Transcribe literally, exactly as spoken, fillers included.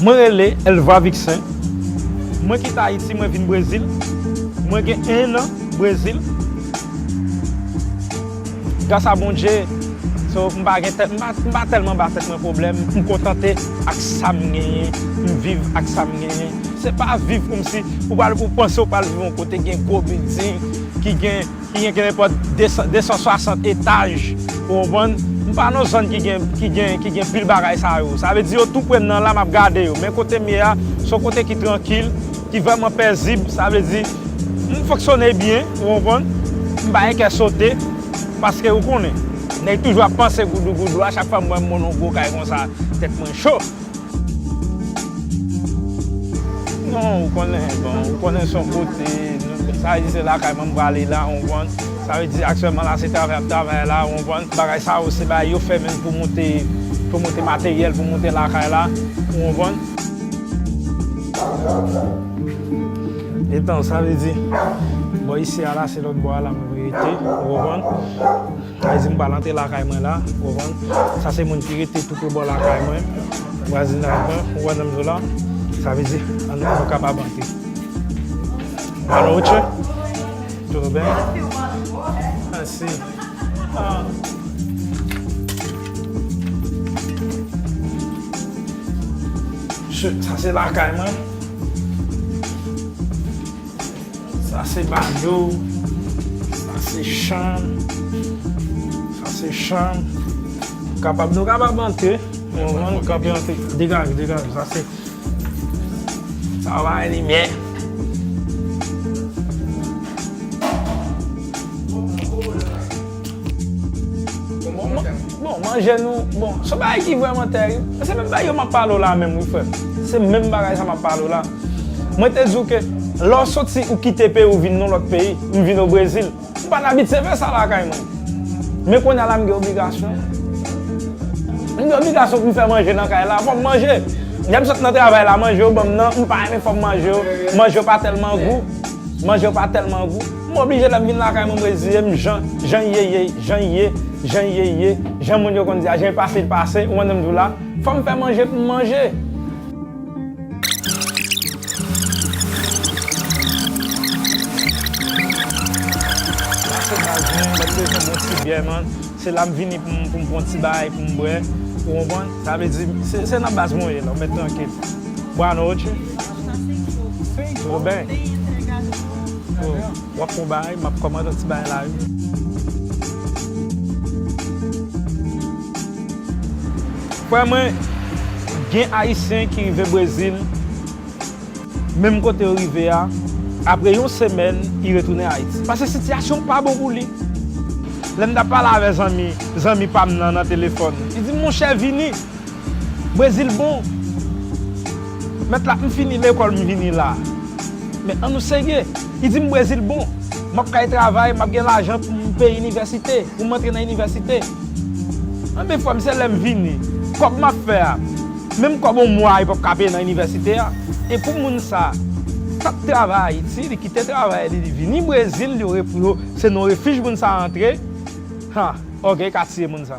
Mwen rele Elva Vixen. Mwen kite Ayiti, mwen vin Brezil. Mwen gen en an Brezil. Gras a Bondye, so, m pa gen tèt, m pa, m pa tèlman ba tèt mwen pwoblèm. M kontante ak sa m genyen. M viv ak sa m genyen. Se pa viv kòmsi ou pral, ou panse ou pral viv yon kote gen gwo bilding, ki gen ki gen kenenpòt de san, de san swasant etaj, ou konprann? M pa nan zòn ki gen, ki gen, ki gen pil bagay sa yo. Sa vle di yo tou pre m nan la, m ap gade yo. Men kote m ye a, se yon kote ki trankil, ki vrèman pezib. Sa vle di, m fonksyone byen, ou konprann? M pa gen kè sote, paske ou konnen, nèg toujou ap panse goudougoudou. A chak fwa m wè m nan yon gwo kay konsa, tèt mwen cho. Non, ou konnen, bon, ou konnen se yon kote, nou, sa vle di se lakay mwen m prale la, ou konprann? Sa vle di aktyèlman la, se travay ap travay la, ou konprann? Bagay sa yo, se bagay yo fè menm pou monte, pou monte materyèl, pou monte lakay la, ou konprann? Etan, sa vle di, bò isi a la, se lòt bò a la mwen rete, ou konprann? Sa vle di m pral antre lakay mwen la, ou konprann? Sa se moun ki rete tou pre bò lakay mwen. Vwazinaj mwen, ou wè nan m zo la. Sa vle di, an, nou kapab antre. Boa noite. Tudo bem? Mèsi. Ah. Sa se lakay mwen. Sa se bado. Sa se chanm. Sa se chanm. Kapab, nou kapab antre. Nou konprann, nou kapab antre. Degaje, degaje. Sa se. Sa va limyè. Bon, manje nou, bon, se yon bagay ki vrèman tèrib. Se menm bagay yo m ap pale w la menm, wi, frè m. Se menm bagay sa m ap pale w la. Mwen te di w ke lè w soti, ou kite peyi, ou vin nan lòt peyi, m vin o Brezil. M pa t abitye fè sa lakay mwen. Men kounye a la, m gen obligasyon. M gen obligasyon pou m fè manje nan kay la. Fò m manje. Lè m sot nan travay la, manje yo ban m nan, m pa renmen fò m manje yo. Manje yo pa tèlman gou. Manje yo pa tèlman gou. M oblije lè m vin lakay mwen, m reziye m jan, jan ye ye, jan ye, jan ye ye, jan moun yo konn di a, jan pase l pase, ou konn m di w la. Fò m fè manje pou m manje. Sa se baz mwen, mwen bezwen bon ti byè, man. Se la m vini pou m, pou m pran ti bagay pou m bwè. Ou konprann? Sa vle di, se, se nan baz mwen ye la, ou mèt trankil. Boa noite. Tudo bem? Oh, w ap pran bagay, m ap kòmande yon ti bagay la, wi. Frè mwen, gen Ayisyen ki rive Brezil, menm kote yo rive a, apre yon semèn, li retounen Ayiti. Paske sitiyasyon pa bon pou li. Lè m t ap pale avè zanmi, zanmi pa m nan, nan telefòn, li di m, monchè, vini. Brezil bon. Mèt la, m fini lekòl, m vini la. Men ann nou serye. Li di m Brezil bon. M ap kay travay, m ap gen lajan pou m peye inivèsite, pou m antre nan inivèsite. Anben, frè m, se lè m vini. Kòb m ap fè a, menm kòb yon mwa, li p ap ka peye nan inivèsite a. E pou moun sa, k ap travay Ayiti, li kite travay li, li vini Brezil, li rep-, yo, se nan refij moun sa antre. Ha, ògèy ka tiye moun sa.